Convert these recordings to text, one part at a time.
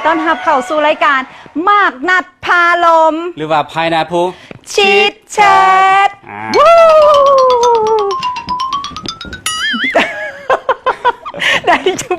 ຕ້ອນຮັບເຂົ້າສູ່ລາຍການ ໝາກນັດພາລົມ ຫຼືວ່າ Pineapple Chit Chat Chat ອ່າ ໄດ້ຈຸ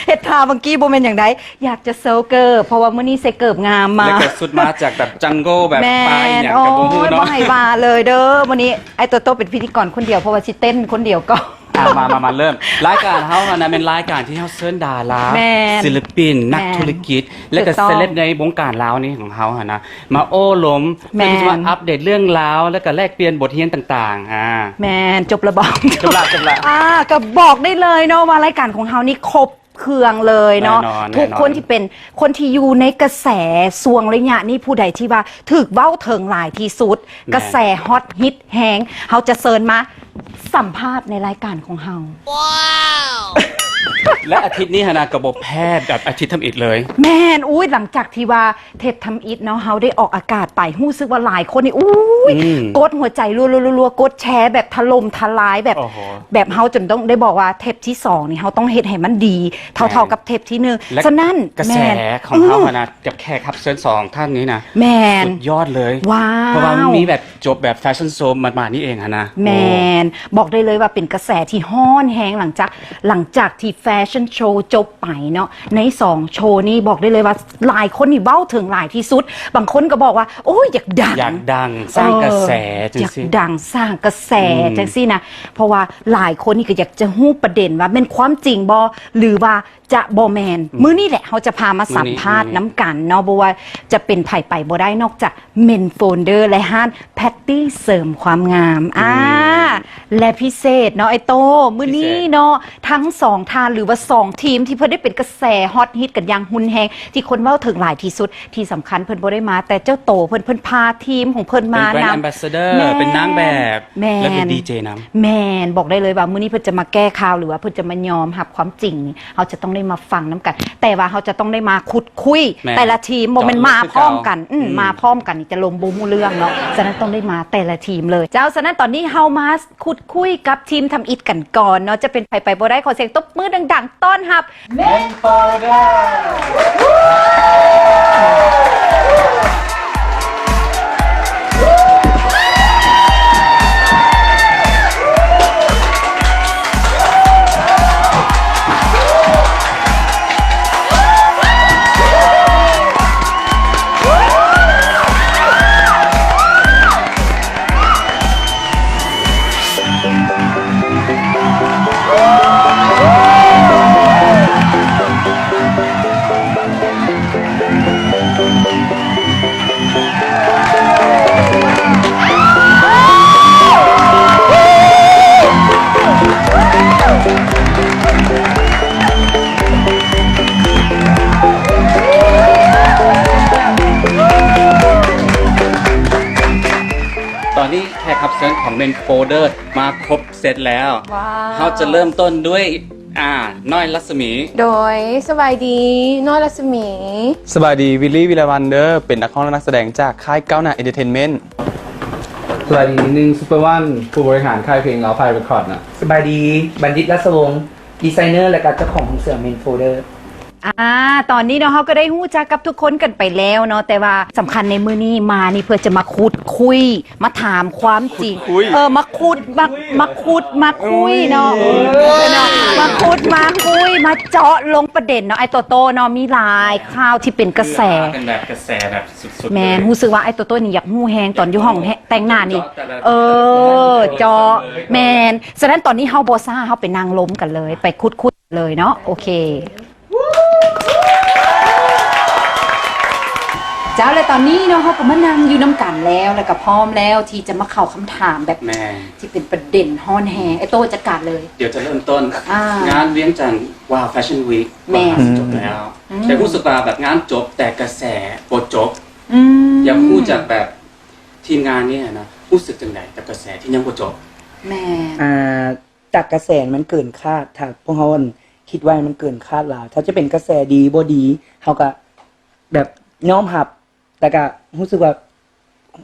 ເຮັດທ່າເມື່ອກີ້ບໍ່ແມ່ນຫຍັງໃດ ຢາກຈະໂຊເກີບ ເພາະວ່າມື້ນີ້ໃສ່ເກີບງາມມາ ແລ້ວກໍຊຸດມາຈາກແບບ jungle ແບບ ແມ່ນ ປ່າອີ່ຫຍັງກໍບໍ່ຮູ້ເນາະ ໂອ້ຍ ບໍ່ໃຫ້ວ່າເລີຍເດີ ມື້ນີ້ອ້າຍໂຕໂຕ້ເປັນພິທີກອນຄົນດຽວ ເພາະວ່າຊິເຕັ້ນຄົນດຽວກໍ ອ່ະ ມາ ມາ ມາເລີ່ມ ລາຍການເຮົາຫັ້ນນະ ແມ່ນລາຍການທີ່ເຮົາເຊີນດາລາ ແມ່ນ ສິນລະປິນ ແມ່ນ ນັກທຸລະກິດ ແລະກະ ຖືກຕ້ອງ ເຊເລັບໃນວົງການລາວນີ້ຂອງເຮົາຫັ້ນນະ ມາໂອ້ລົມ ແມ່ນ ເພື່ອທີ່ຈະມາອັບເດດເລື່ອງລາວ ແລະກະແລກປ່ຽນບົດຮຽນຕ່າງໆ ອ່າ ແມ່ນ ຈົບລະບໍ? ຈົບລະ ຈົບລະ ອ່າ ກໍບອກໄດ້ເລີຍເນາະວ່າລາຍການຂອງເຮົານີ້ຄົບເຄື່ອງເລີຍເນາະ ແນ່ນອນ ທຸກຄົນ ແນ່ນອນ ທີ່ເປັນຄົນທີ່ຢູ່ໃນກະແສຊ່ວງໄລຍະນີ້ ຜູ້ໃດທີ່ວ່າຖືກເວົ້າເຖິງຫຼາຍທີ່ສຸດ ແມ່ນ ກະແສຮອດຮິດແຮງ ເຮົາຈະເຊີນມາ ສຳພາດໃນລາຍການຂອງເຮົາ ແລະ ອາທິດນີ້ຫັ້ນນະ ກໍບໍ່ແພ້ແບບອາທິດທຳອິດເລີຍ ແມ່ນ ອຸ້ຍ ຫຼັງຈາກທີ່ວ່າເທບທຳອິດເນາະ ເຮົາໄດ້ອອກອາກາດໄປ ຮູ້ສຶກວ່າຫຼາຍຄົນນີ້ ອຸ້ຍ ອືມ ກົດຫົວໃຈລັວໆໆໆ ກົດແຊແບບຖະຫຼົ່ມທະລາຍ ແບບ ໂອ້ໂຫ ແບບເຮົາຈົນຕ້ອງໄດ້ບອກວ່າເທບທີສອງນີ້ ເຮົາຕ້ອງເຮັດໃຫ້ມັນດີເທົ່າໆ ແມ່ນ ກັບເທບທີໜຶ່ງ ແລະ ສະນັ້ນ ກະແສ ແມ່ນ ຂອງເຮົາ ອືມ ຫັ້ນນະ ກັບແຂກຮັບເຊີນສອງທ່ານນີ້ນະ ແມ່ນ ສຸດຍອດເລີຍ ວ້າວ ເພາະວ່າມັນມີແບບ ຈົບແບບແຟຊັ່ນໂຊໝາດໆນີ້ເອງຫັ້ນນະ ແມ່ນ ໂອ້ ບອກໄດ້ເລີຍວ່າເປັນກະແສທີ່ຮ້ອນແຮງ ຫຼັງຈາກ ຫຼັງຈາກທີ່ແຟຊັ່ນໂຊຈົບໄປເນາະ ໃນສອງໂຊນີ້ບອກໄດ້ເລີຍວ່າຫຼາຍຄົນນີ້ເວົ້າເຖິງຫຼາຍທີ່ສຸດ ບາງຄົນກໍບອກວ່າ ໂອ້ຍ ຢາກດັງ ຢາກດັງ ສ້າງກະແສ ເອີ ຈັ່ງຊີ້ ຢາກດັງ ສ້າງກະແສ ອືມ ຈັ່ງຊີ້ນະ ເພາະວ່າຫຼາຍຄົນນີ້ກໍຢາກຈະຮູ້ປະເດັນວ່າແມ່ນຄວາມຈິງບໍ່ ຫຼືວ່າ ຈະບໍ່ແມ່ນ ອືມ ມື້ນີ້ແຫຼະ ເຮົາຈະພາມາສຳພາດ ມື້ນີ້ ນຳກັນເນາະ ບໍ່ວ່າຈະເປັນໃຜໄປບໍ່ໄດ້ ນອກຈາກ Men Folder ແລະ ຮ້ານ Patty ເສີມຄວາມງາມ ອືມ ອ່າ ແລະ ພິເສດເນາະ ອ້າຍໂຕ້ ມື້ນີ້ເນາະ ພິເສດ ທັງສອງທ່ານ ຫຼືວ່າສອງທີມ ທີ່ເພິ່ນໄດ້ເປັນກະແສຮອດຮິດກັນຢ່າງຮຸນແຮງ ທີ່ຄົນເວົ້າເຖິງຫຼາຍທີ່ສຸດ ທີ່ສຳຄັນເພິ່ນບໍ່ໄດ້ມາແຕ່ເຈົ້າໂຕເພິ່ນ ເພິ່ນພາທີມຂອງເພິ່ນມານຳ ເປັນ Brand Ambassador ແມ່ນ ເປັນນາງແບບ ແມ່ນ ແລະ ເປັນດີເຈນຳ ແມ່ນ ບອກໄດ້ເລີຍວ່າມື້ນີ້ເພິ່ນຈະມາແກ້ຂ່າວ ຫຼືວ່າເພິ່ນຈະມາຍອມຮັບຄວາມຈິງນີ້ ເຮົາຈະຕ້ອງໄດ້ມາຟັງນຳກັນ ແຕ່ວ່າເຮົາຈະຕ້ອງໄດ້ມາຂຸດຄຸຍ ແມ່ນ ແຕ່ລະທີມ ບໍ່ແມ່ນມາພ້ອມກັນ ເຈາະເລືອກຄືເກົ່າ ອືມ ອືມ ມາພ້ອມກັນນີ້ຈະລົມບໍ່ຮູ້ເລື່ອງເນາະ ສະນັ້ນຕ້ອງໄດ້ມາແຕ່ລະທີມເລີຍ ເຈົ້າ ສະນັ້ນຕອນນີ້ເຮົາມາຂຸດຄຸຍກັບທີມທຳອິດກັນກ່ອນເນາະ ຈະເປັນໃຜໄປບໍ່ໄດ້ ຂໍສຽງຕົບມືດັງໆ ຕ້ອນຮັບ Men Folder ຕອນນີ້ແຂກຮັບເຊີນຂອງ Men Folder ມາຄົບເຊັດແລ້ວ ວ້າວ ເຮົາຈະເລີ່ມຕົ້ນດ້ວຍ ອ່າ ນ້ອຍລັດສະໝີ ໂດຍ ສະບາຍດີ ນ້ອຍລັດສະໝີ ສະບາຍດີ ວິລລີ ວິລາວັນເດີ ເປັນນັກຮ້ອງ ແລະ ນັກສະແດງຈາກຄ້າຍກ້າວໜ້າ Entertainment ສະບາຍດີ ໜຶ່ງ Super One ຜູ້ບໍລິຫານຄ້າຍເພງລາວພາຍ Record ນະ ສະບາຍດີ ບັນດິດ ລັດສະວົງ ດີໄຊເນີ ແລະ ກະເຈົ້າຂອງໂຮງເສືອ Men Folder ອ່າ ຕອນນີ້ເນາະ ເຮົາກໍໄດ້ຮູ້ຈັກກັບທຸກຄົນກັນໄປແລ້ວເນາະ ແຕ່ວ່າສຳຄັນໃນມື້ນີ້ມານີ້ເພື່ອຈະມາຂຸດຄຸຍ ມາຖາມຄວາມຈິງ ຂຸດຄຸຍ ເອີ ມາຂຸດ ມາ ມາຂຸດ ມາຄຸຍເນາະ ເອີ ເນາະ ມາຂຸດ ມາຄຸຍ ມາເຈາະລົງປະເດັນເນາະ ອ້າຍໂຕໂຕ້ເນາະ ມີຫຼາຍຂ່າວທີ່ເປັນກະແສ ເປັນແບບກະແສແບບສຸດໆ ແມ່ນ ເລີຍ ຮູ້ສຶກວ່າອ້າຍໂຕໂຕ້ນີ້ຢາກຮູ້ແຮງ ຕອນຢູ່ຫ້ອງແຮງ ແຕ່ງໜ້ານີ້ ເຈາະແຕ່ລະ ເອີ ເຈາະ ແມ່ນ ສະນັ້ນຕອນນີ້ເຮົາບໍ່ຊ້າ ເຮົາໄປນັ່ງລົມກັນເລີຍ ໄປຂຸດຄຸຍເລີຍເນາະ ໂອເຄ ເຈົ້າ ແລະ ຕອນນີ້ເນາະ ເຮົາກໍມານັ່ງຢູ່ນຳກັນແລ້ວ ແລ້ວກໍພ້ອມແລ້ວທີ່ຈະມາເຂົ້າຄຳຖາມແບບ ແມ່ນ ທີ່ເປັນປະເດັນຮ້ອນແຮງ ອ້າຍໂຕ້ຈັດການເລີຍ ດຽວຈະເລີ່ມຕົ້ນ ອ່າ ງານວຽງຈັນ Wow Fashion Week ແມ່ນ ກໍຈະຈົບແລ້ວ ອືມ ແຕ່ຮູ້ສຶກວ່າແບບງານຈົບ ແຕ່ກະແສບໍ່ຈົບ ອືມ ຢາກຮູ້ຈັກແບບທີມງານນີ້ນະ ຮູ້ສຶກຈັ່ງໃດກັບກະແສທີ່ຍັງບໍ່ຈົບ? ແມ່ນ ອ່າ ຈາກກະແສມັນເກີນຄາດ ຖ້າພວກເຮົາ ອັນ ຄິດໄວ້ມັນເກີນຄາດຫຼາຍ ຖ້າຈະເປັນກະແສດີບໍ່ດີ ເຮົາກະແບບຍອມຮັບ ແຕ່ກະຮູ້ສຶກວ່າ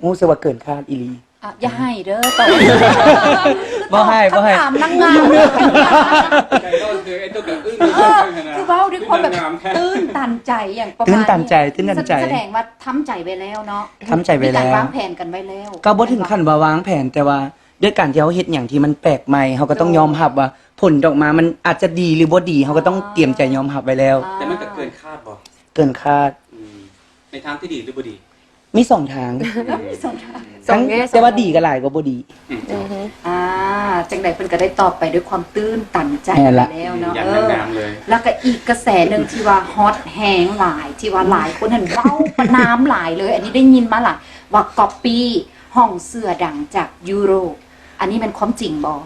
ຮູ້ສຶກວ່າເກີນຄາດອີ່ຫຼີ. ອ່ະ ຢ່າໄຫ້ເດີ ຕອນນີ້ ບໍ່ໃຫ້ ບໍ່ໃຫ້ ຄຳຖາມນາງງາມ ໃນຕອນຄືໄອ້ຕົວກະອຶ້ງ ເອີ ຄືເວົ້າດ້ວຍຄວາມແບບຕື່ນຕັນໃຈຫຍັງປະມານນີ້ ຕື່ນຕັນໃຈ ຕື່ນຕັນໃຈ ສະແດງວ່າທຳໃຈໄວ້ແລ້ວເນາະ ທຳໃຈໄວ້ແລ້ວ ມີການວາງແຜນກັນໄວ້ແລ້ວ ກໍບໍ່ເຖິງຂັ້ນວ່າວາງແຜນ ແຕ່ວ່າດ້ວຍການທີ່ເຮົາເຮັດຫຍັງທີ່ມັນແປກໃໝ່ ເຮົາກໍຕ້ອງຍອມຮັບວ່າ ເອີ ຜົນອອກມາມັນອາດຈະດີ ຫຼື ບໍ່ດີ ເຮົາກໍຕ້ອງ ອໍ ຕຽມໃຈຍອມຮັບໄວ້ແລ້ວ ອ່າ ແຕ່ມັນກໍເກີນຄາດບໍ່? ເກີນຄາດ ອືມ ໃນທາງທີ່ດີ ຫຼື ບໍ່ດີ? ມີສອງທາງ ມີສອງທາງ ສອງແງ່ ທັງ ສອງ ແຕ່ວ່າດີກໍຫຼາຍກວ່າບໍ່ດີ ອືມ ອືຮຶ ອ່າ ຈັ່ງໃດເພິ່ນກໍໄດ້ຕອບໄປດ້ວຍຄວາມຕື່ນຕັນໃຈ ແມ່ນລະ ແລ້ວເນາະ ຢ່າງ ເອີ ງາມໆເລີຍ ແລ້ວກໍອີກກະແສໜຶ່ງທີ່ວ່າຮອດແຮງຫຼາຍ ທີ່ວ່າຫຼາຍຄົນຫັ້ນເວົ້າປະນາມຫຼາຍເລີຍ ອັນນີ້ໄດ້ຍິນມາຫຼາຍ ວ່າກັອບປີ້ຫ້ອງເສື້ອດັງຈາກຢູໂຣບ ອັນນີ້ແມ່ນຄວາມຈິງບໍ່?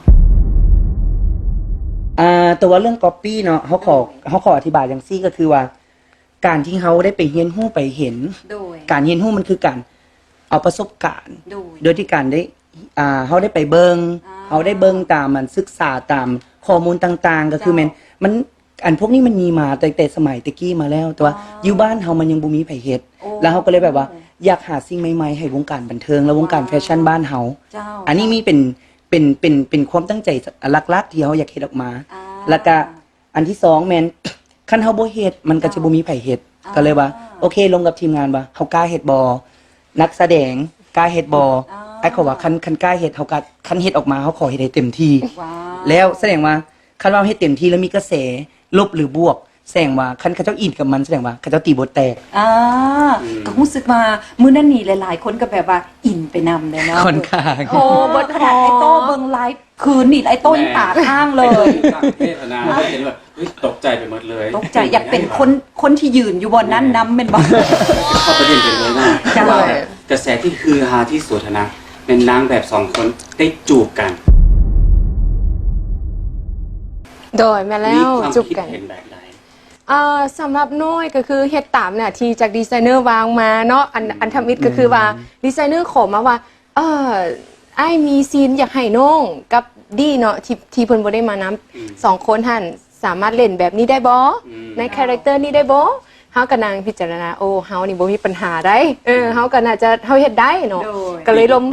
ອ່າ ແຕ່ວ່າເລື່ອງກັອບປີ້ເນາະ ເຮົາຂໍ ໂດຍ ເຮົາຂໍອະທິບາຍຈັ່ງຊີ້ ກໍຄືວ່າ ການທີ່ເຮົາໄດ້ໄປຮຽນຮູ້ໄປເຫັນ ໂດຍ ການຮຽນຮູ້ມັນຄືການເອົາປະສົບການ ໂດຍ ໂດຍທີ່ການໄດ້ ອ່າ ເຮົາໄດ້ໄປເບິ່ງ ອ່າ ເຮົາໄດ້ເບິ່ງຕາມ ອັນ ສຶກສາຕາມຂໍ້ມູນຕ່າງໆ ກໍຄື ເຈົ້າ ແມ່ນ ມັນ ອັນພວກນີ້ມັນມີມາຕັ້ງແຕ່ສະໄໝແຕ່ກີ້ມາແລ້ວ ແຕ່ວ່າ ອໍ ຢູ່ບ້ານເຮົາມັນຍັງບໍ່ມີໃຜເຮັດ ໂອ້ ແລ້ວເຮົາກໍເລີຍແບບວ່າ ຢາກຫາສິ່ງໃໝ່ໆໃຫ້ວົງການບັນເທີງ ແລະ ວົງການ ວ້າວ ແຟຊັ່ນບ້ານເຮົາ ເຈົ້າ ອັນນີ້ ເຈົ້າ ມີເປັນ ເປັນ ເປັນ ເປັນຄວາມຕັ້ງໃຈຫຼັກໆທີ່ເຮົາຢາກເຮັດອອກມາ ອ່າ ແລ້ວກະ ອັນທີສອງແມ່ນ ຄັນເຮົາບໍ່ເຮັດ ມັນກໍຈະ ເຈົ້າ ບໍ່ມີໃຜເຮັດ ອ່າ ກໍເລີຍວ່າ ໂອເຄ ລົມກັບທີມງານວ່າ ເຮົາກ້າເຮັດບໍ່? ນັກສະແດງກ້າເຮັດບໍ່? ອ່າ ອ້າຍຂໍວ່າ ຄັນ ຄັນກ້າເຮັດ ເຮົາກໍ ຄັນເຮັດອອກມາ ເຮົາຂໍເຮັດໃຫ້ເຕັມທີ່ ວ້າວ ແລ້ວສະແດງວ່າ ຄັນວ່າເຮົາເຮັດເຕັມທີ່ ແລ້ວມີກະແສລົບ ຫຼື ບວກ ສະແດງວ່າ ຄັນເຂົາເຈົ້າອິນກັບມັນ ສະແດງວ່າເຂົາເຈົ້າຕີໂບດແຕກ ອ່າ ອືມ ກໍຮູ້ສຶກວ່າມື້ນັ້ນນີ້ຫຼາຍໆຄົນກໍແບບວ່າອິນໄປນຳເລີຍເນາະ ຂ້ອນຂ້າງ ໂອ້ ເບິດ ຂະໜາດໄອ້ໂຕ້ເບິ່ງໄລຟ໌ ຄືນນີ້ໄອ້ໂຕ້ຍັງຕາຄ້າງເລີຍ ຕ່າງປະເທດຫັ້ນນະ ເຫັນແບບ ເຮີ້ຍ ຕົກໃຈໄປໝົດເລີຍ ຕົກໃຈ ຢາກເປັນຄົນ ຄົນທີ່ຢືນຢູ່ບ່ອນນັ້ນນຳແມ່ນບໍ່? ເຂົ້າປະເດັນໄປເລີຍນະ ເຈົ້າ ວ່າແບບກະແສທີ່ຮືຮາທີ່ສຸດຫັ້ນນະ ແມ່ນນາງແບບສອງຄົນໄດ້ຈູບກັນ ໂດຍ ແມ່ນແລ້ວ ມີຄວາມຄິດເຫັນແບບໃດ? ຈູບກັນ ເອີ ສຳລັບນ້ອຍກໍຄືເຮັດຕາມໜ້າທີ່ຈາກດີໄຊເນີວາງມາເນາະ ອັນ ອືມ ອັນທຳອິດກໍຄືວ່າ ອືມ ດີໄຊເນີຂໍມາວ່າ ເອີ ອ້າຍມີຊີນຢາກໃຫ້ນ້ອງກັບດີເນາະ ທີ່ ທີ່ເພິ່ນບໍ່ໄດ້ມານຳ ອືມ ສອງຄົນຫັ້ນສາມາດຫຼິ້ນແບບນີ້ໄດ້ບໍ່? ອືມ ໃນຄາແຣັກເຕີນີ້ໄດ້ບໍ່? ເຮົາກໍນັ່ງພິຈາລະນາ ໂອ້ ເຮົານີ້ບໍ່ມີປັນຫາໃດ ເອີ ອືມ ເຮົາກໍໜ້າຈະ ເຮົາເຮັດໄດ້ເນາະ ໂດຍ ກໍເລີຍລົມ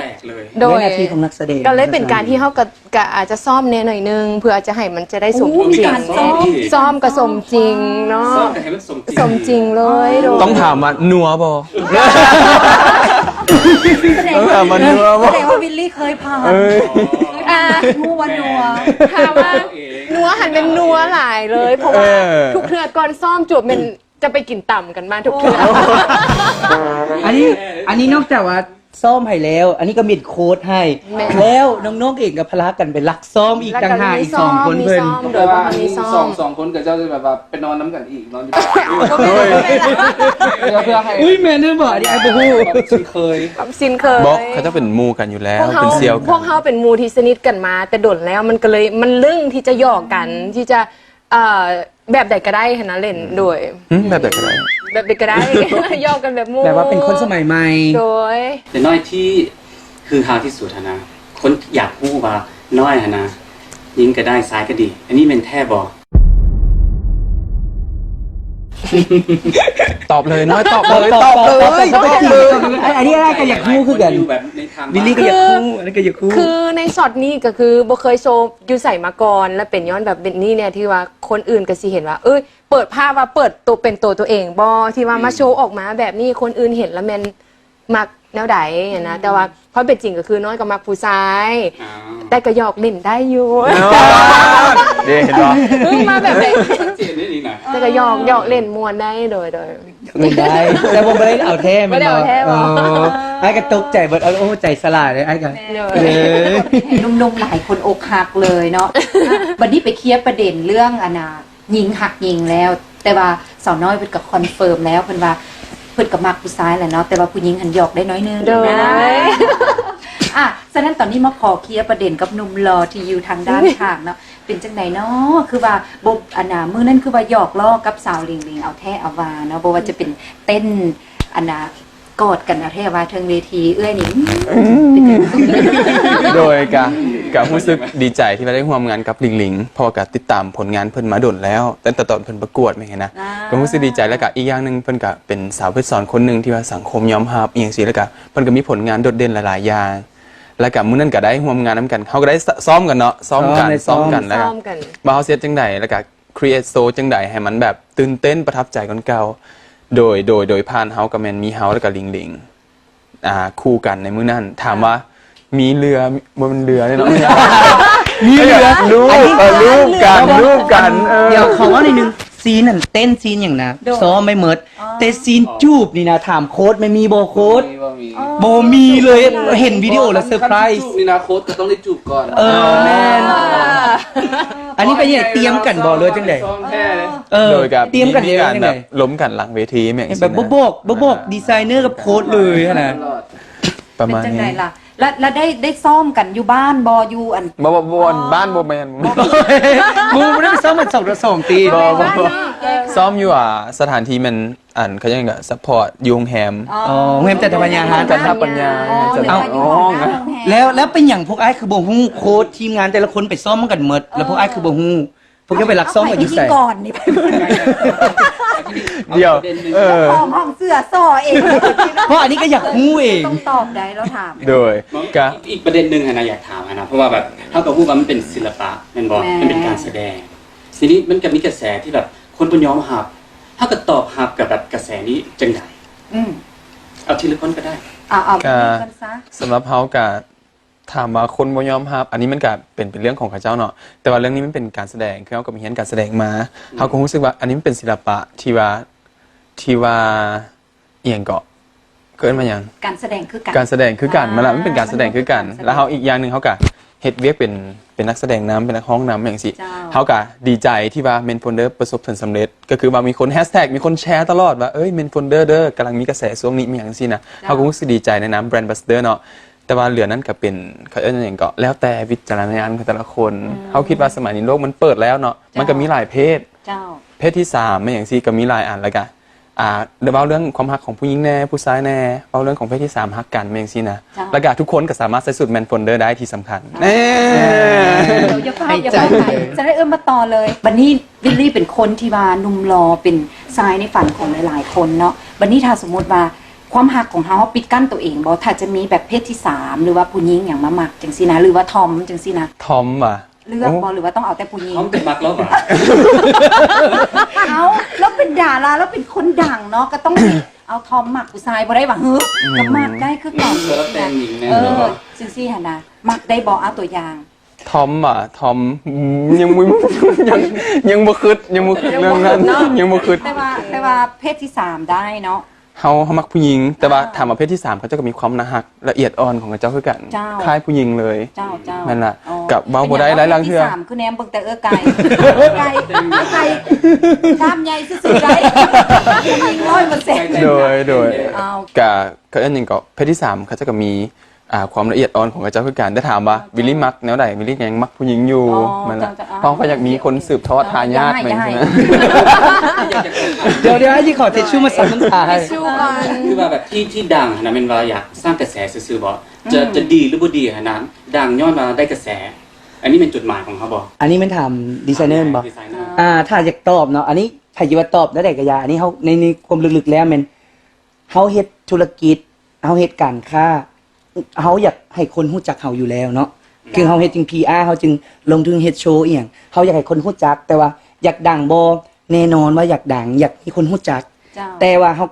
ໂດຍ ດ້ວຍໜ້າທີ່ຂອງນັກສະແດງ ກໍເລີຍເປັນການທີ່ເຮົາກໍ ກໍອາດຈະຊ້ອມແດ່ໜ້ອຍໜຶ່ງ ເພື່ອຈະໃຫ້ມັນຈະໄດ້ສົມຈິງ ໂອ້ ມີການຊ້ອມ ຊ້ອມກໍສົມຈິງເນາະ ຊ້ອມກໍໃຫ້ມັນສົມຈິງ ສົມຈິງເລີຍ ອໍ ໂດຍ ຕ້ອງຖາມວ່ານົວບໍ່? ຕ້ອງຖາມວ່ານົວບໍ່? ສະແດງວ່າວິລລີເຄີຍຜ່ານ ເອີຍ ອ່າ ຮູ້ວ່ານົວ ຖາມວ່ານົວຫັ້ນແມ່ນນົວຫຼາຍເລີຍ ເພາະວ່າ ເອີ ທຸກເທື່ອກ່ອນຊ້ອມຈວບແມ່ນ ຈະໄປກິນຕຳກັນມາທຸກເທື່ອ ໂອ້ ອັນນີ້ ອັນນີ້ນອກຈາກວ່າຊ້ອມໃຫ້ແລ້ວ ອັນນີ້ກໍເປັນໂຄດໃຫ້ ແມ່ນ ແລ້ວນ້ອງໆເອງກໍພາລາກັນໄປລັກຊ້ອມອີກຕ່າງຫາກ ອີກສອງຄົນເພິ່ນ ໂດຍ ແຕ່ວ່າ ມີຊ້ອມ ສອງ ສອງຄົນກໍເຈົ້າຈະແບບວ່າໄປນອນນຳກັນອີກ ນອນຢູ່ ເພື່ອໃຫ້ ອຸ້ຍ ແມ່ນແທ້ບໍ່? ອັນນີ້ອ້າຍບໍ່ຮູ້ ຊິນເຄີຍ ຊິນເຄີຍ ບໍ່ ເຂົາເຈົ້າເປັນໝູ່ກັນຢູ່ແລ້ວ ເປັນສ່ຽວກັນ ພວກເຮົາເປັນໝູ່ທີ່ສະໜິດກັນມາແຕ່ດົນແລ້ວ ມັນກໍເລີຍ ມັນລຶ້ງທີ່ຈະຫຍອກກັນ ທີ່ຈະ ເອີ ແບບໃດກໍໄດ້ຫັ້ນນະ ເຫຼັ້ນ ອືມ ໂດຍ ຫຶ ແບບໃດກໍໄດ້ ແບບໃດກໍໄດ້ ຫຍອກກັນແບບໝູ່ ແບບວ່າເປັນຄົນສະໄໝໃໝ່ ໂດຍ ແຕ່ນ້ອຍທີ່ຄືຮາທີ່ສຸດຫັ້ນນະ ຄົນຢາກຮູ້ວ່ານ້ອຍຫັ້ນນະ ຍິງກໍໄດ້ ຊາຍກໍດີ ອັນນີ້ແມ່ນແທ້ບໍ່? ຕອບເລີຍ ນ້ອຍຕອບເລີຍ ຕອບເລີຍ ຕອບເລີຍ ຕອບເລີຍ ອັນນີ້ອ້າຍກໍຢາກຮູ້ຄືກັນ ວິລລີກໍຢາກຮູ້ ອັນນີ້ກໍຢາກຮູ້ ຄືໃນຊັອດນີ້ກໍຄືບໍ່ເຄີຍໂຊ ຢູ່ໃສມາກ່ອນ ແລະເປັນຍ້ອນແບບນີ້ແຫຼະ ທີ່ວ່າຄົນອື່ນກໍຊິເຫັນວ່າ ເອີຍ ເປີດພາບວ່າເປີດໂຕເປັນໂຕຕົວເອງບໍ່ ທີ່ວ່າມາ ອືມ ໂຊອອກມາແບບນີ້ ຄົນອື່ນເຫັນລະແມ່ນມັກແນວໃດຫັ້ນນະ ອືມ ແຕ່ວ່າຄວາມເປັນຈິງກໍຄືນ້ອຍກໍມັກຜູ້ຊາຍ ອ້າວ ແຕ່ກໍຫຍອກຫຼິ້ນໄດ້ຢູ່ ເດ້ ເຫັນບໍ່ ອືມ ມາແບບໃດ ຊັດເຈນເດ້ນີ້ນະ ແຕ່ກໍຫຍອກ ຫຍອກຫຼິ້ນມ່ວນໄດ້ ໂດຍ ໂດຍ ແມ່ນໄດ້ ແຕ່ວ່າບໍ່ໄດ້ເອົາແທ້ແມ່ນບໍ່ ບໍ່ໄດ້ເອົາແທ້ບໍ່ ອໍ ອ້າຍກໍຕົກໃຈເບິດ ໂອ້ ໃຈສະຫຼາຍເລີຍ ອ້າຍກໍ ແມ່ນ ເອີ ເຫັນໜຸ່ມໆຫຼາຍຄົນອົກຫັກເລີຍເນາະ ບັດນີ້ໄປເຄຍປະເດັນເລື່ອງ ອັນນ່າ ຍິງຮັກຍິງແລ້ວ ແຕ່ວ່າສາວນ້ອຍເພິ່ນກໍຄອນເຟີມແລ້ວ ເພິ່ນວ່າເພິ່ນກໍມັກຜູ້ຊາຍແຫຼະເນາະ ແຕ່ວ່າຜູ້ຍິງຫັ້ນຫຍອກໄດ້ໜ້ອຍໜຶ່ງ ໂດຍ ນະ ອ່ະ ສະນັ້ນຕອນນີ້ມາຂໍເຄຍປະເດັນກັບໜຸ່ມຫຼໍ່ທີ່ຢູ່ທາງດ້ານຂ້າງເນາະ ເປັນຈັ່ງໃດເນາະ ຄືວ່າບໍ່ ອັນນ່າ ມື້ນັ້ນຄືວ່າຫຍອກລໍ້ກັບສາວລິງລິງ ເອົາແທ້ເອົາວ່າເນາະ ບໍ່ວ່າຈະເປັນເຕັ້ນ ອັນນ່າ ກອດກັນເອົາແທ້ວ່າເທິງເວທີ ເອື້ອຍນີ້ ອືມ ເປັນຈັ່ງໃດ? ໂດຍ ກະ ກະຮູ້ສຶກດີໃຈທີ່ວ່າໄດ້ຮ່ວມງານກັບລິງລິງ ເພາະວ່າກະຕິດຕາມຜົນງານເພິ່ນມາດົນແລ້ວ ຕັ້ງແຕ່ຕອນເພິ່ນປະກວດແມ່ນຫຍັງນະ ອ່າ ກະຮູ້ສຶກດີໃຈ ແລ້ວກະອີກຢ່າງໜຶ່ງ ເພິ່ນກະເປັນສາວເພັດສອນຄົນໜຶ່ງທີ່ວ່າສັງຄົມຍອມຮັບອີ່ຫຍັງຊີ້ ແລ້ວກະເພິ່ນກະມີຜົນງານໂດດເດັ່ນຫຼາຍໆຢ່າງ ແລ້ວກະມື້ນັ້ນກະໄດ້ຮ່ວມງານນຳກັນ ເຮົາກະໄດ້ຊ້ອມກັນເນາະ ຊ້ອມກັນ ຊ້ອມ ຊ້ອມກັນ ແລ້ວກະວ່າເຮົາຊິເຮັດຈັ່ງໃດ ແລ້ວກະ create show ຈັ່ງໃດໃຫ້ມັນແບບຕື່ນເຕັ້ນປະທັບໃຈກວ່າເກົ່າ ໂດຍ ໂດຍ ໂດຍຜ່ານເຮົາກະແມ່ນມີເຮົາ ແລ້ວກະລິງລິງ ອ່າ ຄູ່ກັນໃນມື້ນັ້ນ ຖາມວ່າມີເຫຼືອ ບໍ່ແມ່ນເຫຼືອເດ້ເນາະ ມີເຫຼືອ ລູບ ເອີ ລູບກັນ ລູບກັນ ເອີ ດຽວຂໍເວົ້າໜ້ອຍໜຶ່ງ ຊີນນັ້ນເຕັ້ນ ຊີນຫຍັງນະ ໂດຍ ຊ້ອມໄວ້ໝົດ ອໍ ແຕ່ຊີນຈູບນີ້ນະ ຖາມໂຄດແມ່ນມີບໍ່ໂຄດ ບໍ່ມີ ບໍ່ມີເລີຍ ເຫັນວິດີໂອແລ້ວເຊີໄພຣສ໌ ຈູບນີ້ນະ ໂຄດກະຕ້ອງໄດ້ຈູບກ່ອນ ເອີ ແມ່ນ ອັນນີ້ເປັນຫຍັງ ຕຽມກັນບໍ່ ຫຼືຈັ່ງໃດ ເອີ ໂດຍກະຕຽມກັນ ມີການແບບລົມກັນຫຼັງເວທີແມ່ນ ແບບບໍ່ບອກ ບໍ່ບອກດີໄຊເນີກັບໂຄດເລີຍຫັ້ນນະ ປະມານນີ້ ແລ້ວ ແລ້ວໄດ້ ໄດ້ຊ້ອມກັນຢູ່ບ້ານບໍ່ ຢູ່ອັນ ບໍ່ ບໍ່ ບໍ່ ບ້ານບໍ່ແມ່ນ ບໍ່ ບໍ່ໄດ້ໄປຊ້ອມກັນສອງຕໍ່ສອງຕິ ບໍ່ ບໍ່ ຊ້ອມຢູ່ ອ່າ ສະຖານທີ່ແມ່ນ ອັນ ເຂົາເອີ້ນຫຍັງ ຊັບພອດ ຢູ່ໂຮງແຮມ ອໍ ໂຮງແຮມຈັນທະປັນຍາ ຈັນທະປັນຍາ ອໍ ຈັນທະ ຢູ່ຫ້ອງ ແລ້ວ ແລ້ວເປັນຫຍັງພວກອ້າຍຄືບໍ່ຮູ້ ໂຄດ ທີມງານແຕ່ລະຄົນໄປຊ້ອມນຳກັນໝົດ ແລ້ວພວກອ້າຍຄືບໍ່ຮູ້ ພວກເຈົ້າໄປລັກຊ້ອມກັນຢູ່ໃສ ເຮົາເປັນພິທີກອນນີ້ ດຽວ ເອີ ຂອງຫ້ອງເສືອສໍເອງ ເພາະອັນນີ້ກະຢາກຮູ້ເອງ ຕ້ອງຕອບໄດ້ ລາວຖາມ ໂດຍ ກະ ອີກປະເດັນໜຶ່ງຫັ້ນນະ ຢາກຖາມຫັ້ນນະ ເພາະວ່າແບບ ເຮົາກະຮູ້ວ່າມັນເປັນສິລະປະແມ່ນບໍ່ ແມ່ນ ມັນເປັນການສະແດງ ທີນີ້ມັນກະມີກະແສທີ່ແບບຄົນບໍ່ຍອມຮັບ ເຮົາກະຕອບຮັບກັບແບບກະແສນີ້ຈັ່ງໃດ ອືມ ເອົາທີລະຄົນກະໄດ້ ເອົາ ເອົາ ກະ ສຳລັບເຮົາກະ ຖາມວ່າຄົນບໍ່ຍອມຮັບ ອັນນີ້ມັນກະເປັນ ເປັນເລື່ອງຂອງເຂົາເຈົ້າເນາະ ແຕ່ວ່າເລື່ອງນີ້ມັນເປັນການສະແດງ ຄືເຮົາກະໄປຮຽນການສະແດງມາ ອືມ ເຮົາກະຮູ້ສຶກວ່າອັນນີ້ມັນເປັນສິລະປະທີ່ວ່າ ທີ່ວ່າ ອີ່ຫຍັງເກາະ ເອີ້ນວ່າຫຍັງ ການສະແດງຄືກັນ ການສະແດງຄືກັນ ອ່າ ມັນລະ ມັນເປັນການສະແດງຄືກັນ ແລ້ວເຮົາອີກຢ່າງໜຶ່ງເຮົາກະເຮັດວຽກເປັນ ເປັນນັກສະແດງນຳ ເປັນນັກຮ້ອງນຳຫຍັງຊີ້ ເຈົ້າ ເຮົາກະດີໃຈທີ່ວ່າ Menfolder ປະສົບຜົນສຳເລັດ ກະຄືວ່າມີຄົນແຮັສແທັກ ມີຄົນແຊຕະຫຼອດວ່າ ເອີຍ Menfolder ເດີ ກຳລັງມີກະແສຊ່ວງນີ້ ມີຫຍັງຊີ້ນະ ເຈົ້າ ເຮົາກະຮູ້ສຶກດີໃຈໃນນາມແບຣນແອມບາສເດເດີເນາະ ແຕ່ວ່າເຫຼືອນັ້ນກະເປັນ ເຂົາເອີ້ນຫຍັງເກາະ ແລ້ວແຕ່ວິຈາລະນະຍານຂອງແຕ່ລະຄົນ ອືມ ເຮົາຄິດວ່າສະໄໝນີ້ໂລກມັນເປີດແລ້ວເນາະ ເຈົ້າ ມັນກະມີຫຼາຍເພດ ເຈົ້າ ເພດທີສາມ ແມ່ນຫຍັງຊີ້ກະມີຫຼາຍອັນ ແລ້ວກະ ອ່າ ເວົ້າເລື່ອງຄວາມຮັກຂອງຜູ້ຍິງແດ່ ຜູ້ຊາຍແດ່ ເວົ້າເລື່ອງຂອງເພດທີສາມ ຮັກກັນແມ່ນຫຍັງຊີ້ນະ ເຈົ້າ ແລ້ວກະທຸກຄົນກະສາມາດໃສ່ຊຸດ Menfolder ໄດ້ທີ່ສຳຄັນ ເອີ ຢ່າຟ້າວ ຢ່າຟ້າວ ຈະໄດ້ເອີ້ນມາຕໍ່ເລີຍ ບັດນີ້ ວິລລີເປັນຄົນທີ່ວ່າໜຸ່ມຫຼໍ່ ເປັນຊາຍໃນຝັນຂອງຫຼາຍໆຄົນເນາະ ບັດນີ້ຖ້າສົມມຸດວ່າ ຄວາມຮັກຂອງເຮົາ ເຮົາປິດກັ້ນໂຕເອງບໍ່ ຖ້າຈະມີແບບເພດທີສາມ ຫຼືວ່າຜູ້ຍິງຫຍັງມາມັກຈັ່ງຊີ້ນະ ຫຼືວ່າທອມຈັ່ງຊີ້ນະ ທອມຫວາ ເລືອກບໍ່ ໂອ້ ຫຼືວ່າຕ້ອງເອົາແຕ່ຜູ້ຍິງ ທອມກະມັກລາວຫວາ ເອົ້າ ລາວເປັນດາລາ ລາວເປັນຄົນດັງເນາະ ກະຕ້ອງເອົາທອມ ມັກຜູ້ຊາຍບໍ່ໄດ້ຫວາ ເຮີ ອືມ ກະມັກໄດ້ຄືກັນ ເອີ ຈັ່ງຊີ້ຫັ້ນນະ ມັກໄດ້ບໍ່ ເອົາຕົວຢ່າງ ທອມຫວາ ທອມ ອືມ ຍັງບໍ່ ຍັງ ຍັງບໍ່ຄຶດ ຍັງບໍ່ຄຶດເລື່ອງນັ້ນ ຍັງບໍ່ຄຶດ ຍັງບໍ່ຄຶດເນາະ ຍັງບໍ່ຄຶດ ແຕ່ວ່າ ແຕ່ວ່າເພດທີສາມໄດ້ເນາະ ເຮົາ ເຮົາມັກຜູ້ຍິງ ແຕ່ວ່າ ອ່າ ຖາມວ່າເພດທີສາມ ເຂົາເຈົ້າກະມີຄວາມໜ້າຮັກ ລະອຽດອ່ອນຂອງເຂົາເຈົ້າຄືກັນ ເຈົ້າ ຄ້າຍຜູ້ຍິງເລີຍ ເຈົ້າ ເຈົ້າ ນັ້ນລະ ອໍ ກະເວົ້າບໍ່ໄດ້ຫຼາຍໆເທື່ອ ເພດທີສາມ ຄືແນມເບິ່ງແຕ່ເອື້ອໄກ່ ເອື້ອໄກ່ ເອື້ອໄກ່ ກ້າມໃຫຍ່ສຸດໆໄດ໋ ຍິງຮ້ອຍເປີເຊັນ ໂດຍ ໂດຍ ເອົາ ກະ ເຂົາເອີ້ນຫຍັງເກາະ ເພດທີສາມ ເຂົາເຈົ້າກະມີ ອ່າ ຄວາມລະອຽດອ່ອນຂອງເຂົາເຈົ້າຄືກັນ ແຕ່ຖາມວ່າ ເຈົ້າ ວິລລີມັກແນວໃດ ວິລລີຍັງມັກຜູ້ຍິງຢູ່ ອໍ ແມ່ນລະ ເຈົ້າ ເຈົ້າ ເພາະເຂົາຢາກມີຄົນສືບທອດທາຍາດ ຢ່າໃຫ້ ຢ່າໃຫ້ ແມ່ນ ດຽວ ດຽວ ຊິຂໍທິດຊູມາຊັບນ້ຳຕາໃຫ້ ທິດຊູກ່ອນ ຄືວ່າແບບທີ່ ທີ່ດັງຫັ້ນນະ ແມ່ນວ່າຢາກສ້າງກະແສຊື່ໆບໍ່ ຈະ ອືມ ຈະດີຫຼືບໍ່ດີຫັ້ນນະ ດັງຍ້ອນວ່າໄດ້ກະແສ ອັນນີ້ແມ່ນຈຸດໝາຍຂອງເຮົາບໍ່ ອັນນີ້ແມ່ນຖາມດີໄຊເນີບໍ່ ດີໄຊເນີ ອ່າ ຖ້າຢາກຕອບເນາະ ອັນນີ້ໃຜຊິວ່າຕອບແນວໃດກະຢ່າ ອັນນີ້ເຮົາ ໃນ ໃນຄວາມເລິກໆແລ້ວແມ່ນ ເຮົາເຮັດທຸລະກິດ ເຮົາເຮັດການຄ້າ ເຮົາຢາກໃຫ້ຄົນຮູ້ຈັກເຮົາຢູ່ແລ້ວເນາະ ເຈົ້າ ຄືເຮົາເຮັດຈຶ່ງ PR ເຮົາຈຶ່ງລົງທຶນເຮັດໂຊອີ່ຫຍັງ ເຮົາຢາກໃຫ້ຄົນຮູ້ຈັກ ແຕ່ວ່າຢາກດັງບໍ່ ແນ່ນອນວ່າຢາກດັງ ຢາກມີຄົນຮູ້ຈັກ ເຈົ້າ ແຕ່ວ່າເຮົາ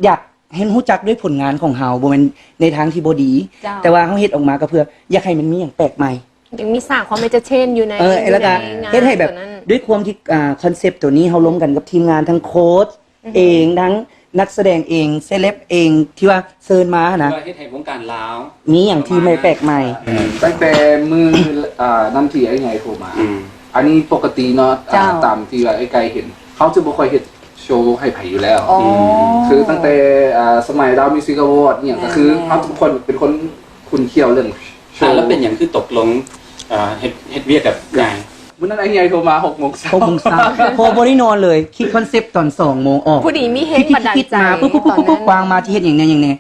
ຢາກໃຫ້ຮູ້ຈັກດ້ວຍຜົນງານຂອງເຮົາ ບໍ່ແມ່ນໃນທາງທີ່ບໍ່ດີ ເຈົ້າ ແຕ່ວ່າເຮົາເຮັດອອກມາກະເພື່ອຢາກໃຫ້ມັນມີຫຍັງແປກໃໝ່ ຍັງມີສ້າງຄວາມເອັນເຕີເທນຢູ່ໃນ ເອີ ແລ້ວກະ ໃນງານ ເຮັດໃຫ້ແບບ ໂຕນັ້ນ ດ້ວຍຄວາມທີ່ ອ່າ ຄອນເຊັບໂຕນີ້ເຮົາລົມກັນກັບທີມງານທັງໂຄດ ອືຮຶ ເອງ ທັງນັກສະແດງເອງ ເຊເລັບເອງ ທີ່ວ່າເຊີນມາຫັ້ນນະ ທີ່ວ່າເຮັດໃຫ້ວົງການລາວ ມີຫຍັງທີ່ແປກໃໝ່ ປະມານນັ້ນ ອືມ ຕັ້ງແຕ່ມື້ ອ່າ ນັ້ນທີ່ອ້າຍໃຫຍ່ໂທມາ ອືມ ອັນນີ້ປົກກະຕິເນາະ ເຈົ້າ ອ່າ ຕາມທີ່ວ່າອ້າຍໄກ່ເຫັນ ເຮົາຈະບໍ່ຄ່ອຍເຮັດໂຊໃຫ້ໃຜຢູ່ແລ້ວ ອໍ ອືມ ຄືຕັ້ງແຕ່ ອ່າ ສະໄໝລາວມິວຊິກອະວອດ ອີ່ຫຍັງ ແມ່ນ ກະຄື ແມ່ນ ເຮົາທຸກຄົນເປັນຄົນຂຸ້ນຂ້ຽວເລື່ອງໂຊ ອ່າ ແລ້ວເປັນຫຍັງຄືຕົກລົງ ອ່າ ເຮັດ ເຮັດວຽກກັບໃຫຍ່ ມື້ນັ້ນອ້າຍໃຫຍ່ໂທມາຫົກໂມງເຊົ້າ ຫົກໂມງເຊົ້າ ເພາະບໍ່ໄດ້ນອນເລີຍ ຄິດຄອນເຊັບຕອນສອງໂມງອອກ ຜູ້ດີມີແຮງບັນດານໃຈ ຄິດ ຄິດ ຄິດມາ ປຶບ ປຶບ ປຶບ ວາງມາ ຊິເຮັດຫຍັງແດ່ ຫຍັງແດ່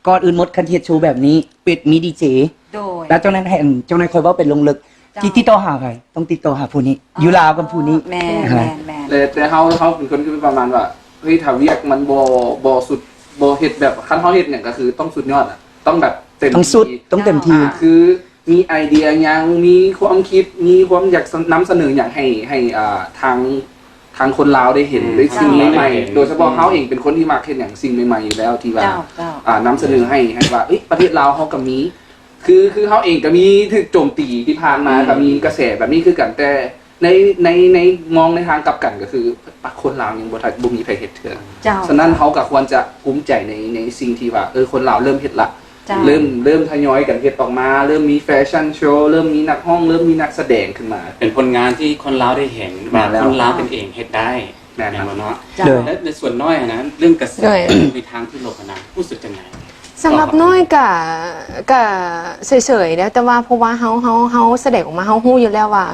ກ່ອນອື່ນໝົດ ຄັນຊິເຮັດໂຊແບບນີ້ ເປັນ ມີດີເຈ ໂດຍ ແລ້ວຈັ່ງນັ້ນໃຫ້ ຈັ່ງນັ້ນຄ່ອຍເວົ້າເປັນລົງເລິກ ເຈົ້າ ທີ່ ທີ່ຕໍ່ຫາໃຜ ຕ້ອງຕິດຕໍ່ຫາຜູ້ນີ້ ອໍ ຢູ່ລາວກັບຜູ້ນີ້ ແມ່ນ ແມ່ນ ແມ່ນ ແຕ່ ແຕ່ເຮົາ ເຮົາເປັນຄົນທີ່ປະມານວ່າ ເຮີ້ຍ ຖ້າວຽກມັນບໍ່ ບໍ່ສຸດ ບໍ່ເຮັດແບບ ຄັນເຮົາເຮັດຫຍັງກະຄືຕ້ອງສຸດຍອດອະ ຕ້ອງແບບໃຈ ຕ້ອງສຸດ ຕ້ອງເຕັມທີ່ ອ່າ ຄືມີໄອເດຍຫຍັງ ມີຄວາມຄິດ ມີຄວາມຢາກນຳສະເໜີຫຍັງໃຫ້ ໃຫ້ ອ່າ ທາງ ທາງຄົນລາວໄດ້ເຫັນ ອືມ ໄດ້ສິ່ງໃໝ່ ໂດຍສະເພາະເຮົາເອງເປັນຄົນທີ່ມັກເຮັດຫຍັງສິ່ງໃໝ່ໆຢູ່ແລ້ວ ທີ່ວ່າ ເຈົ້າ ເຈົ້າ ອ່າ ນຳສະເໜີໃຫ້ ໃຫ້ວ່າ ເອີຍ ປະເທດລາວເຮົາກໍມີ ຄື ຄືເຮົາເອງກໍມີຖືກໂຈມຕີທີ່ຜ່ານມາ ອືມ ກໍມີກະແສແບບນີ້ຄືກັນ ແຕ່ໃນ ໃນ ໃນ ມອງໃນທາງກັບກັນກໍຄື ປະ ຄົນລາວຍັງບໍ່ທັນ ບໍ່ມີໃຜເຮັດເທື່ອ ເຈົ້າ ສະນັ້ນເຮົາກໍຄວນຈະພູມໃຈໃນ ໃນສິ່ງທີ່ວ່າ ເອີ ຄົນລາວເລີ່ມເຮັດລະ ເຈົ້າ ເລີ່ມ ເລີ່ມທະຍອຍກັນເຮັດອອກມາ ເລີ່ມມີແຟຊັ່ນໂຊ ເລີ່ມມີນັກຮ້ອງ ເລີ່ມມີນັກສະແດງຂຶ້ນມາ ເປັນຜົນງານທີ່ຄົນລາວໄດ້ເຫັນວ່າ ແມ່ນແລ້ວ ຄົນລາວເປັນເອງເຮັດໄດ້ ແມ່ນ ແມ່ນບໍ່ເນາະ? ເຈົ້າ ໂດຍ ແລະ ໃນສ່ວນນ້ອຍຫັ້ນນະ ເລື່ອງກະແສ ໂດຍ ໃນທາງທີ່ລົບຫັ້ນນະ ຮູ້ສຶກຈັ່ງໃດ? ສຳລັບນ້ອຍກະ ກະເສີຍໆເດ້ ແຕ່ວ່າເພາະວ່າເຮົາ ເຮົາ ເຮົາສະແດງອອກມາ ເຮົາຮູ້ຢູ່ແລ້ວວ່າ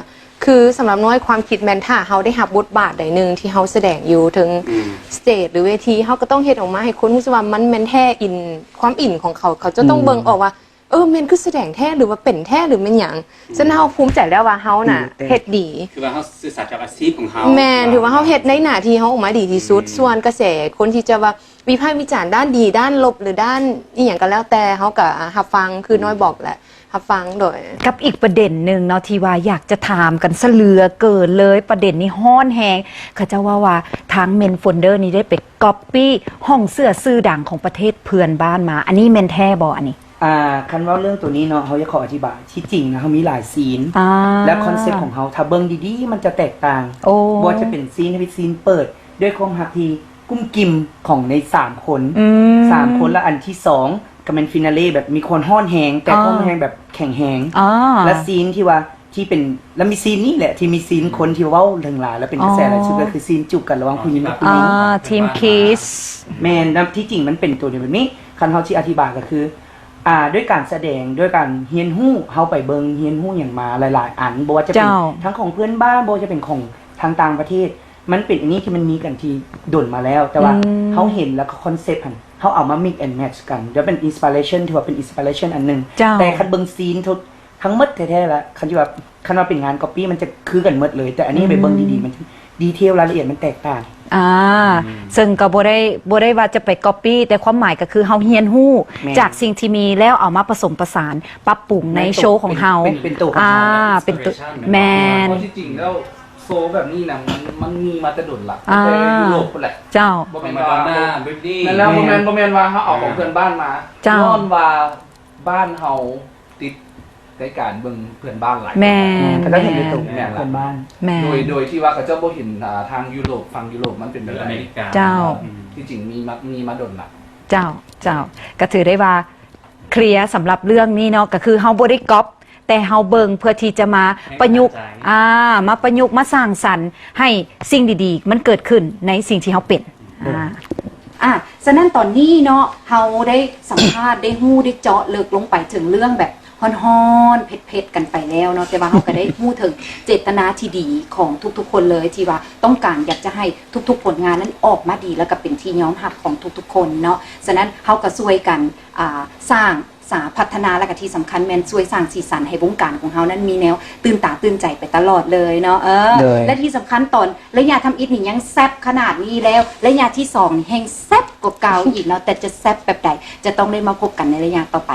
ຄືສຳລັບນ້ອຍຄວາມຄິດແມ່ນ ຖ້າເຮົາໄດ້ຮັບບົດບາດໃດໜຶ່ງທີ່ເຮົາສະແດງຢູ່ເທິງ ອືມ ສະເຕຈ ຫຼື ເວທີ ເຮົາກໍຕ້ອງເຮັດອອກມາໃຫ້ຄົນຮູ້ສຶກວ່າມັນແມ່ນແທ້ ອິນ ຄວາມອິນຂອງເຂົາ ເຂົາຈະຕ້ອງ ອືມ ເບິ່ງອອກວ່າ ເອີ ແມ່ນຄືສະແດງແທ້ ຫຼືວ່າເປັນແທ້ ຫຼືແມ່ນຫຍັງ? ອືມ ສະນັ້ນເຮົາພູມໃຈແລ້ວວ່າເຮົານະ ດີແລ້ວແຕ່ ເຮັດດີ ຄືວ່າເຮົາຊື່ສັດກັບອາຊີບຂອງເຮົາ ແມ່ນ ຖືວ່າເຮົາເຮັດໃນໜ້າທີ່ເຮົາອອກມາດີທີ່ສຸດ ອືມ ສ່ວນກະແສຄົນທີ່ຈະວ່າວິພາກວິຈານດ້ານດີ ດ້ານລົບ ຫຼືດ້ານອີ່ຫຍັງກໍແລ້ວແຕ່ ເຮົາກໍຮັບຟັງ ຄື ອືມ ນ້ອຍບອກແຫຼະ ຮັບຟັງໂດຍ ກັບອີກປະເດັນໜຶ່ງເນາະ ທີ່ວ່າຢາກຈະຖາມກັນຊະເຫຼືອເກີນເລີຍ ປະເດັນນີ້ຮ້ອນແຮງ ເຂົາເຈົ້າເວົ້າວ່າທາງ Menfolder ນີ້ໄດ້ໄປ copy ຫ້ອງເສື້ອຊື່ດັງຂອງປະເທດເພື່ອນບ້ານມາ ອັນນີ້ແມ່ນແທ້ບໍ່ ອັນນີ້? ອ່າ ຄັນເວົ້າເລື່ອງໂຕນີ້ເນາະ ເຮົາຢາກຂໍອະທິບາຍ ທີ່ຈິງນະ ເຮົາມີຫຼາຍຊີນ ອ່າ ແລະ ຄອນເຊັບຂອງເຮົາ ຖ້າເບິ່ງດີໆ ມັນຈະແຕກຕ່າງ ໂອ້ ບໍ່ວ່າຈະເປັນຊີນທີ່ເປັນຊີນເປີດ ດ້ວຍຄວາມຮັກທີ່ກຸ້ມກິ້ມຂອງໃນສາມຄົນ ອືມ ສາມຄົນ ແລະ ອັນທີສອງກໍແມ່ນຟີນາເລ ແບບມີຄວາມຮ້ອນແຮງ ແຕ່ ອ່າ ຄວາມຮ້ອນແຮງແບບແຂງແຮງ ອ່າ ແລະ ຊີນທີ່ວ່າ ທີ່ເປັນ ແລະ ມີຊີນນີ້ແຫຼະ ທີ່ມີຊີນຄົນທີ່ເວົ້າເຖິງຫຼາຍ ແລະ ເປັນກະແສຫຼາຍທີ່ສຸດ ອໍ ກໍຄືຊີນຈູບກັນລະຫວ່າງຜູ້ຍິງກັບຜູ້ຍິງ ອ່າ ທີມຄິສ ແມ່ນ ແລ້ວທີ່ຈິງມັນເປັນໂຕນີ້ແບບນີ້ ຄັນເຮົາຊິອະທິບາຍກໍຄື ອ່າ ດ້ວຍການສະແດງ ດ້ວຍການຮຽນຮູ້ ເຮົາໄປເບິ່ງຮຽນຮູ້ຫຍັງມາຫຼາຍໆອັນ ບໍ່ວ່າຈະເປັນ ເຈົ້າ ທັງຂອງເພື່ອນບ້ານ ບໍ່ວ່າຈະເປັນຂອງທາງຕ່າງປະເທດ ມັນເປັນອັນນີ້ທີ່ມັນມີກັນທີ່ດົນມາແລ້ວ ແຕ່ວ່າ ອືມ ເຮົາເຫັນ ແລ້ວກໍຄອນເຊັບຫັ້ນ ເຮົາເອົາມາ mix and match ກັນ ແລ້ວເປັນ inspiration ຖືວ່າເປັນ inspiration ອັນໜຶ່ງ ເຈົ້າ ແຕ່ຄັນເບິ່ງຊີນ ທັງໝົດແທ້ໆລະ ຄັນຊິວ່າ ຄັນວ່າເປັນງານ copy ມັນຈະຄືກັນໝົດເລີຍ ແຕ່ອັນນີ້ ອືມ ໄປເບິ່ງດີໆ ມັນ detail ລາຍລະອຽດມັນແຕກຕ່າງ ອ່າ ອືມ ເຊິ່ງກໍບໍ່ໄດ້ ບໍ່ໄດ້ວ່າຈະໄປ copy ແຕ່ຄວາມໝາຍກໍຄືເຮົາຮຽນຮູ້ ແມ່ນ ຈາກສິ່ງທີ່ມີ ແລ້ວເອົາມາປະສົມປະສານ ປັບປຸງໃນ ໃນໂຊຂອງເຮົາ ເປັນ ເປັນ ເປັນໂຕຂອງເຮົາ ອ່າ ເປັນໂຕ inspiration ແມ່ນ ເພາະທີ່ຈິງແລ້ວໂຊແບບນີ້ນະ ມັນ ມັນມີມາແຕ່ດົນລະ ອ່າ ແຕ່ຢູ່ໂລກພຸ້ນແຫຼະ ເຈົ້າ ບໍ່ແມ່ນວ່າ Madonna Britney ແມ່ນແລ້ວ ແມ່ນ ບໍ່ແມ່ນ ບໍ່ແມ່ນວ່າເຮົາເອົາຂອງເພື່ອນບ້ານມາ ເຈົ້າ ຍ້ອນວ່າ ບ້ານເຮົາຕິດໃນການເບິ່ງເພື່ອນບ້ານຫຼາຍ ແມ່ນ ແມ່ນ ເຂົາເຈົ້າເຫັນຢູ່ຕົວ ແມ່ນລະ ເພື່ອນບ້ານ ແມ່ນ ໂດຍ ໂດຍທີ່ວ່າເຂົາເຈົ້າບໍ່ເຫັນ ອ່າ ທາງຢູໂຣບ ຝັ່ງຢູໂຣບມັນເປັນແບບໃດ ອາເມລິກາ ເຈົ້າ ອືມ ທີ່ຈິງມີມາ ມີມາດົນລະ ເຈົ້າ ເຈົ້າ ກໍຖືໄດ້ວ່າເຄລຍສຳລັບເລື່ອງນີ້ເນາະ ກໍຄືເຮົາບໍ່ໄດ້ກັອບ ແຕ່ເຮົາເບິ່ງເພື່ອທີ່ຈະມາປະຍຸກ ໃຫ້ກະຈາຍ ອ່າ ມາປະຍຸກ ມາສ້າງສັນໃຫ້ສິ່ງດີໆ ມັນເກີດຂຶ້ນໃນສິ່ງທີ່ເຮົາເປັນ ໂດຍ ອ່າ ອ່າ ສະນັ້ນຕອນນີ້ເນາະ ເຮົາໄດ້ສຳພາດ ໄດ້ຮູ້ ໄດ້ເຈາະເລິກລົງໄປເຖິງເລື່ອງແບບຮ້ອນໆ ເຜັດໆ ກັນໄປແລ້ວເນາະ ແຕ່ວ່າເຮົາກໍໄດ້ຮູ້ເຖິງເຈດຕະນາທີ່ດີຂອງທຸກໆຄົນເລີຍ ທີ່ວ່າຕ້ອງການຢາກຈະໃຫ້ທຸກໆຜົນງານນັ້ນອອກມາດີ ແລ້ວກໍເປັນທີ່ຍອມຮັບຂອງທຸກໆຄົນເນາະ ສະນັ້ນເຮົາກໍຊ່ວຍກັນ ອ່າ ສ້າງ ສາພັດທະນາ ແລະກະທີ່ສຳຄັນແມ່ນຊ່ວຍສ້າງສີສັນໃຫ້ວົງການຂອງເຮົານັ້ນມີແນວຕື່ນຕາຕື່ນໃຈໄປຕະຫຼອດເລີຍເນາະ ເອີ ໂດຍ ແລະທີ່ສຳຄັນຕອນໄລຍະທຳອິດນີ້ຍັງແຊບຂະໜາດນີ້ແລ້ວ ໄລຍະທີສອງແຮ່ງແຊບກວ່າເກົ່າອີກເນາະ ແຕ່ຈະແຊບແບບໃດ ຈະຕ້ອງໄດ້ມາພົບກັນໃນໄລຍະຕໍ່ໄປ.